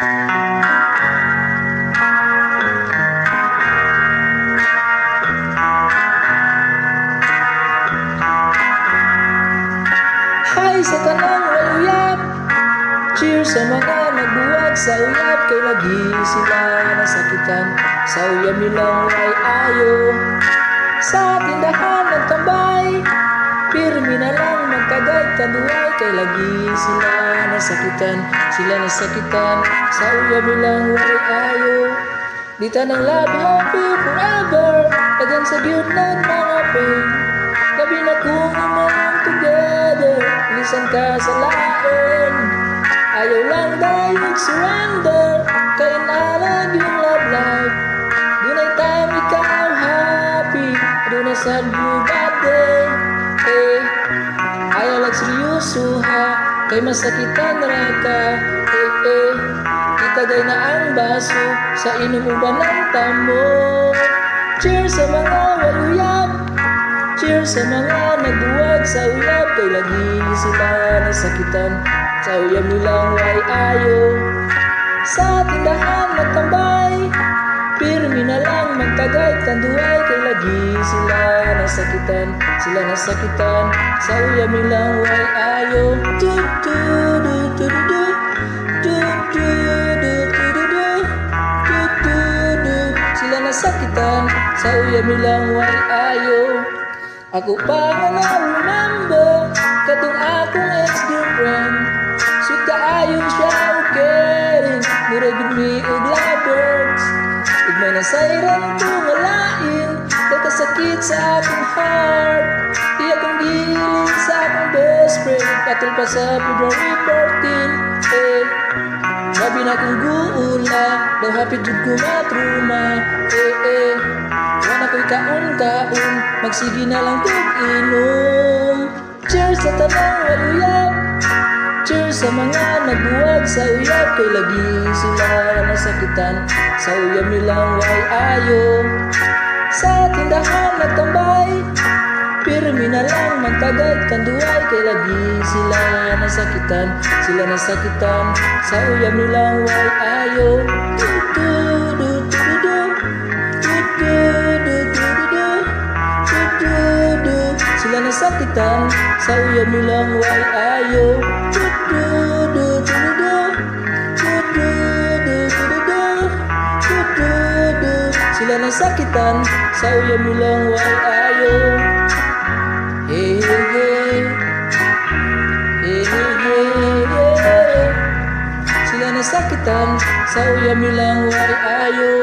Hi sa tanang way uyab. Cheers sa mga nagbuwag sa uyab, kay lagi sila nasakitan sa uyab nilang way ayo. Sa tindahan nagtambay, pirmi na lang magtagay tanduay, kay lagi sila nasakitan, sila nasakitan sa uyab nilang way ayo. Di tanang love happy forever, dagan sa gyud ng mga pain. Labi na kung imong together, lisan ka sa lain. Ayaw lang dayog surrender, kay inalag yung love life. Dunay time ikaw happy, adunay sad you bad day. Eh, ayaw lang seryoso ha, kay masakitan ra ka. Eh eh, itagay na ang baso, sa inom uban ng tamo. Cheers sa mga waluyab. Cheers sa mga nagbuwag sa uyab, kay lagi sila nasakitan sa uyab nilang way ayo. Sa tindahan nagtambay, pirmi na lang magtagay tanduay, kay lagi sila nasakitan, sila nasakitan sa uyab nilang way ayo. Du du du du du du du du du du du du du du, sila nasakitan sa uyab nilang way ayo. Ako pa nga na-remember katong akong ex-girlfriend. Sweet kaayo siya og caring, murag gud mi og lovebirds. Ug may nasayran ko nga lain, daw kasakit sa akong heart. Iya kong giilin sa akong best friend, katol pa sa February 14. Eh, grabe na akong guula, daw hapit jud ko matruma. Eh eh, wala ko'y kaon-kaon, magsige na lang kog inom. Cheers sa tanang waluyab. Cheers sa mga nagbuwag sa uyab, kay lagi sila nasakitan sa uyab nilang way ayo. Sa tindahan nagtambay, pirmi na lang magtagay tanduay, kay lagi sila nasakitan, sila nasakitan sa uyab nilang way ayo. Du du du du du du du du du du du du du, sila nasakitan sa uyab nilang way ayo. Du du du du du du du du du du du du du, sila nasakitan sa uyab nilang way ayo. Hey hey hey hey hey hey hey, sila nasakitan sa uyab nilang way ayo.